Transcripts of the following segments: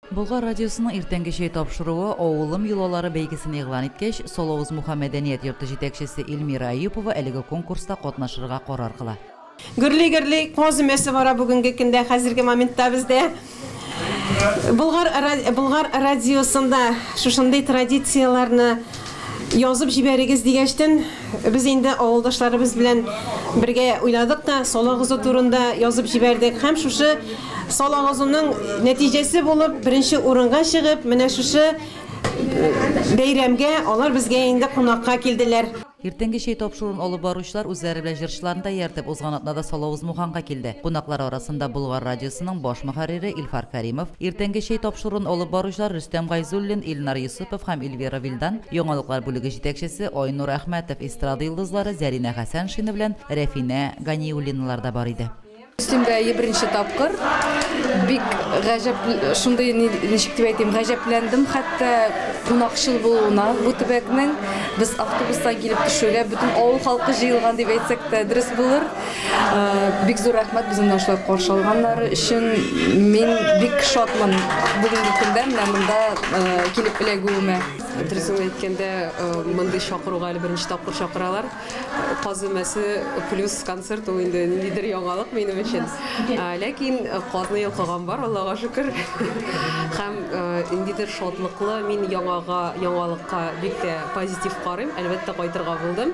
Болгар радиосының Иртәнге чәй тапшыруы Авылым йолалары бәйгесен игълан иткәч, Салавыз Муха мәдәният йорты җитәкчесе Эльмира Әюпова әлеге конкурста катнашырга карар кыла. Гөрли-гөрли каз өмәсе бара бүгенге көндә, хәзерге моментта бездә. Болгар, Болгар радиосында шушындый традицияләрне язып җибәрегез дигәчтен, без инде авылдашларыбыз белән бергә уйладык та, сал агызу турында язып җибәрдек. Һәм шушы сал агызуның нәтиҗәсе булып, беренче урынга чыгып, менә шушы бәйрәмгә алар безгә инде кунакка килделәр. Иртәнге чәй тапшыруын алып баручылар үзләре белән җырчыларны да ияртеп узган атнада Салавыз Муханга килде. Кунаклар арасында Болгар радиосының баш мөхәррире Илфар Кәримов, Иртәнге чәй тапшыруын алып баручылар Рөстәм Гайзуллин, Илнар Йосыпов һәм Эльвира Вилдан, яңалыклар бүлеге җитәкчесе Айнур Әхмәтов, эстрада йолдызлары Зәринә Хәсәншина белән Рәфинә Ганиуллиналар да бар иде. Мөслимдә беренче тапкыр бик гаҗәп, шундый ничек дип әйтим, гаҗәпләндем хәтта кунакчыл булуына бу төбәкнең. Без автобустан килеп төшүгә бөтен авыл халкы җыелган дип әйтсәк тә дөрес булыр. Бик зур рәхмәт безне менә шулай каршы алганнары өчен. Мин бик шатмын бүгенге көндә менә монда килеп эләгүемә. Дөресен әйткәндә, мондый чакыруга әле беренче тапкыр чакыралар. Каз өмәсе плюс концерт ул инде ниндидер яңалык минем өчен. Ләкин казны йолкыган бар, Аллага шөкер. Һәм ниндидер шатлыклы, мин яңага, яңалыкка бик тә позитив карыйм. Әлбәттә, кайтырга булдым.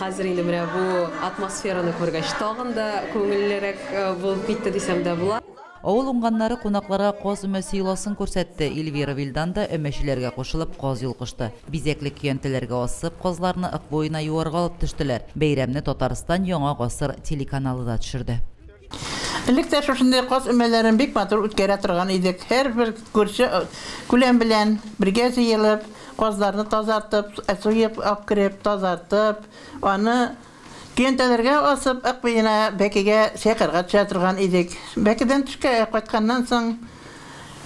Хәзер инде менә бу атмосфераны күргәч, тагын да күңеллерәк булып китте дисәм дә була. Авыл уңганнары кунакларга каз өмәсе йоласын күрсәтте. Эльвира Вилдан да өмәчеләргә кушылып каз йолкышты. Бизәкле көянтәләргә асып, казларны Ык буена юарга алып төштеләр. Бәйрәмне Татарстан Яңа гасыр телеканалы да төшерде. Элек тә шушындый каз өмәләрен бик матур үткәрә торган идек. Һәрбер күрше күләм белән бергә җыелып, казларны тазартып, суеп алып кереп, тазартып, аны көянтәләргә асып, Ык буена бәкегә чайкарга төшә торган идек. Бәкедән төшкә кайтканнан соң,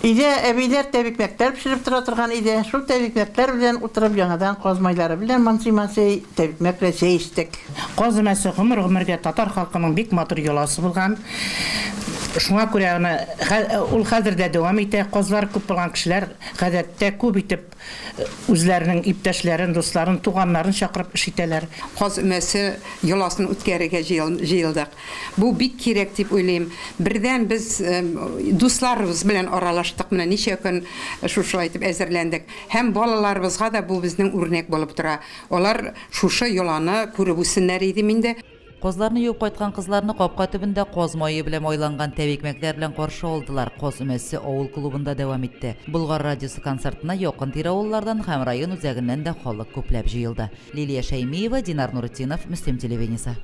өйдә әбиләр тәбикмәкләр пешереп тора торган иде. Шул тәбикмәкләр белән утырып, яңадан каз майлары белән мансый-мансый тәбикмәк белән чәй эчтек. Каз өмәсе гомер-гомергә татар халкының бик матур йоласы булган. Шуңа күрә аны ул хәзер дә дәвам итә. Казлар күп булган кешеләр гадәттә күп итеп үзләренең иптәшләрен, дусларын, туганнарын чакырып эш итәләр. Каз өмәсе йоласын үткәрергә җыелдык. Бу бик кирәк дип уйлыйм. Бердән без дусларыбыз белән аралаштык, менә ничә көн шушылай итеп әзерләндек. Һәм балаларыбызга да бу безнең үрнәк булып тора. Алар шушы йоланы күреп үссеннәр иде инде. Казларны юып кайткан кызларны капка төбендә каз мае белән майланган тәбикмәкләр белән каршы алдылар. Каз өмәсе авыл клубында дәвам итте. Болгар радиосы концертына якын тирә авыллардан һәм район үзәгеннән дә халык күпләп җыелды. Лилия Шәймиева, Динар Нуретдинов, Мөслим телевидениесе.